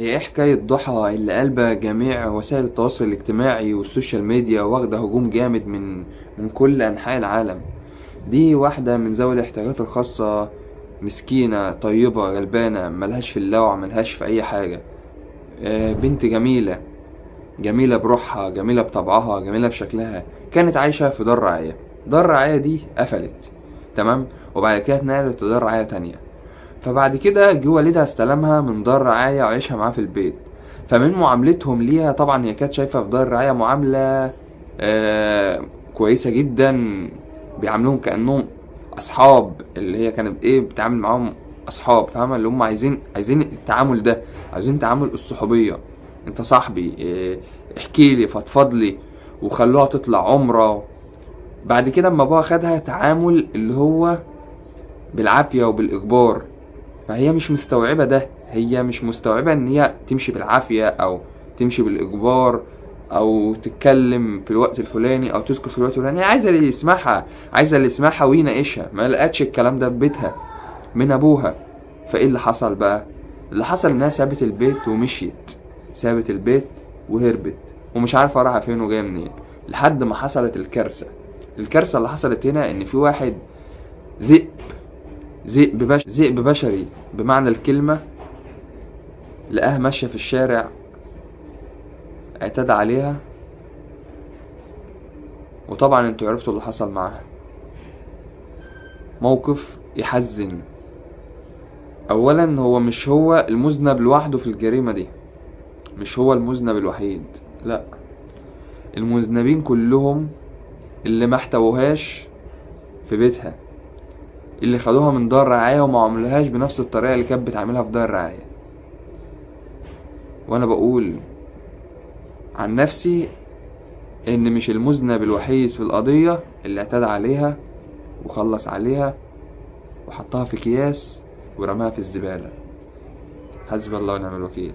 هي ايه حكاية ضحى اللي قلبة جميع وسائل التواصل الاجتماعي وال social media، واخدة هجوم جامد من كل أنحاء العالم؟ دي واحدة من ذوي الاحتياجات الخاصة، مسكينة طيبة غلبانة، ملهاش في اللوع، ملهاش في أي حاجة. بنت جميلة، جميلة بروحها، جميلة بطبعها، جميلة بشكلها. كانت عايشة في دار رعاية، دار رعاية دي قفلت، تمام، وبعد كده اتنقلت لدار رعاية تانية. فبعد كده جه والدها استلمها من دار رعاية وعيشها معاه في البيت. فمن معاملتهم ليها طبعا هي كانت شايفة في دار رعاية معاملة كويسة جدا، بيعاملوهم كأنهم أصحاب، اللي هي كانت بتعامل معاهم أصحاب، فاهمة؟ اللي هم عايزين التعامل ده، عايزين تعامل الصحوبية، انت صاحبي، احكي لي، فضفض لي، وخلوها تطلع عمرة. بعد كده اما ابوها خدها تعامل اللي هو بالعافية وبالإجبار، فهي مش مستوعبة ده، هي مش مستوعبة ان هي تمشي بالعافية او تمشي بالإجبار او تتكلم في الوقت الفلاني او تسكت في الوقت الفلاني. هي عايزة اللي يسمعها، عايزة اللي يسمعها ويناقشها، ما لقتش الكلام ده في بيتها من ابوها. فايه اللي حصل بقى؟ اللي حصل انها سابت البيت ومشيت، سابت البيت وهربت ومش عارفة رايحة فين وجاية منين، لحد ما حصلت الكارثة. الكارثة اللي حصلت هنا ان في واحد ذئب، ذئب بشري بمعنى الكلمة، لقاها ماشية في الشارع، اعتدى عليها، وطبعا انتوا عرفتوا اللي حصل معاها. موقف يحزن. اولا هو مش هو المذنب لوحده في الجريمة دي، مش هو المذنب الوحيد، لا، المذنبين كلهم اللي ما احتووهاش في بيتها، اللي خدوها من دار رعاية وما عملوهاش بنفس الطريقة اللي كانت بتعملها في دار الرعاية. وانا بقول عن نفسي ان مش المذنب الوحيد في القضية اللي اعتدى عليها وخلص عليها وحطها في اكياس ورماها في الزبالة. حسبي الله ونعم الوكيل.